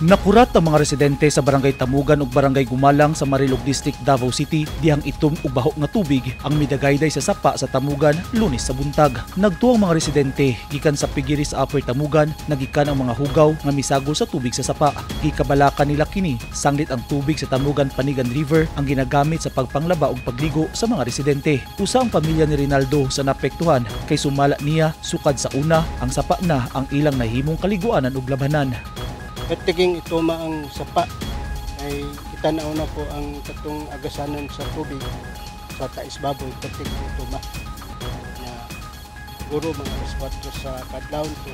Nakurat ang mga residente sa Barangay Tamugan ug Barangay Gumalang sa Marilog District, Davao City dihang itom ug baho nga tubig ang midagayday sa sapa sa Tamugan Lunes sa buntag. Nagtuo ang mga residente gikan sa pigiri sa Upper Tamugan, nagikan ang mga hugaw nga misagol sa tubig sa sapa. Gikabalakan nila kini sanglit ang tubig sa Tamugan Panigan River ang ginagamit sa pagpanglaba ug pagligo sa mga residente. Usa ang pamilya ni Rinaldo sa naapektuhan kay sumala niya sukad sa una ang sapa na ang ilang nahimong kaliguanan ug labhanan. Katiging ituma ang sapa ay itanaw na ko ang katong agasanan sa tubig sa Tais Baboy, katig ituma na siguro mga alas 4 sa kadlawon to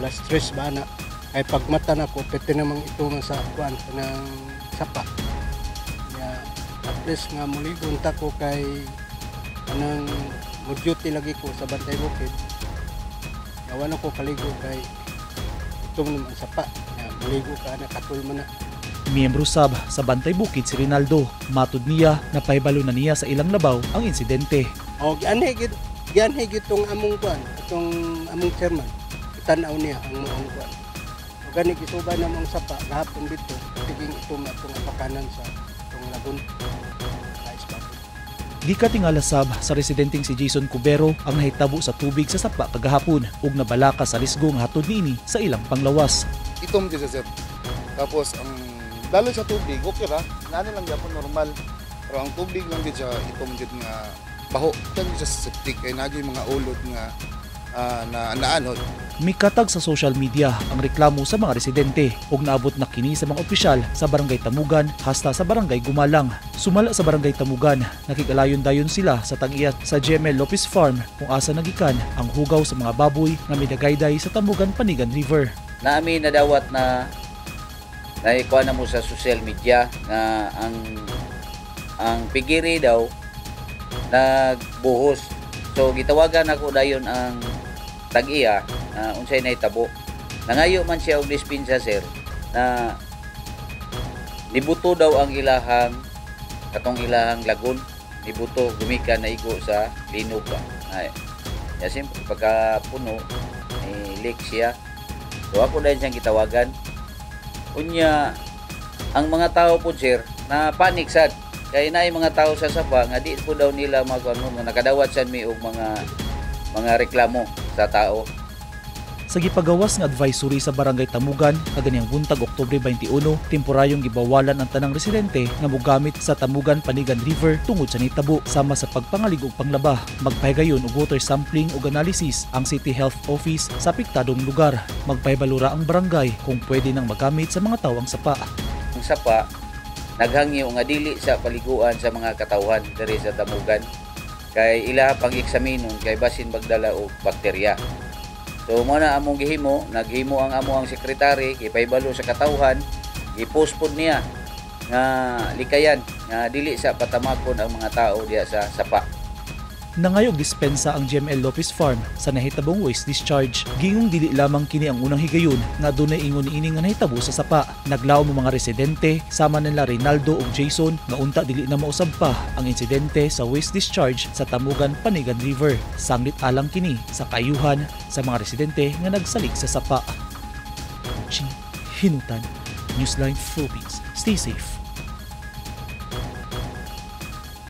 alas 3 ba na ay pagmata na ko pwede namang ituma sa kuan ng sapa ya. At least nga muligon ta ko kay anang mo duty lagi ko sa Bantay Bukid. Yawan ako kaligo kay itom naman sapa na maligo ka na katul man na. Miyembro sab sa Bantay Bukid si Rinaldo. Matud niya, napahibalo na niya sa ilang labaw ang insidente. O gianhi gid tong among kuan, itong among chairman. Itanaw niya ang among kuan. O gani gisuba na mong sapa gahapon dito, tiging itom atong apakanan sa itong lagun. Tais Baboy. Gikatingala sab sa residenteng si Jason Cubero ang nahitabo sa tubig sa sapa kagahapon ug nabalaka sa risgo nga hatod niini sa ilang panglawas. Itom gyud siya, sir. Tapos ang daloy sa tubig okay ra, nani lang gyapon normal. Pero ang tubig lang gyud siya itom gyud nga baho. Kan siya sa septic kay naa mga ulod nga na naanod. Mikatag sa social media ang reklamo sa mga residente ug naabot na kini sa mga opisyal sa Barangay Tamugan hasta sa Barangay Gumalang. Sumala sa Barangay Tamugan, nakikalayon dayon sila sa tag-iya sa GML Lopez Farm kung asa nagikan ang hugaw sa mga baboy nga midagayday sa Tamugan Panigan River. Naami nadawat na naikuha na mo sa social media nga ang pigiri daw nagbuhos. So gitawagan ako dayon ang tag-iya na unsay nahitabo. Nangayo man siya og dispensa, sir, na nibuto daw ang ilahang katong ilahang lagon, nibuto gumikan na igo sa linog ba. Ay, ya siyempre pagka puno eh, leak siya. So ako dahil siyang gitawagan. Unya ang mga tao po, sir, na panic sad kay naay mga tao sa sapa nga di po daw nila magano nga nakadawat sad mi og mga reklamo sa tao. Sa gipagawas nga advisory sa Barangay Tamugan kaganiyang buntag Oktubre 21, temporayong gibawalan ang tanang residente nga mogamit sa Tamugan Panigan River tungod sa nitabo sama sa pagpangalig ug panglaba. Magpahigayon og water sampling ug analysis ang City Health Office sa apektadong lugar. Magpahibalo ra ang barangay kung pwede nang magamit sa mga tawo ang sapa. Ang sapa naghangyo nga dili sa paliguan sa mga katawhan diri sa Tamugan kay ila pang eksaminon kay basin magdala og bakterya. So mo na among gihimo, naghimo ang amo ang sekretary, gipahibalo sa katawhan, gipost pod niya nga likayan nga dili sa patamakon ang mga tao diya sa sapa. Nangayog dispensa ang GML Lopez Farm sa nahitabong waste discharge. Gingong dili lamang kini ang unang higayon nga dunay ingon niini nga nahitabo sa sapa. Naglaom ang mga residente sama nila Rinaldo ug Jason nga unta dili na mausab pa ang insidente sa waste discharge sa Tamugan Panigan River. Sanglit alang kini sa kaayuhan sa mga residente nga nagsalig sa sapa. Ching Hinutan, Newsline Philippines. Stay safe.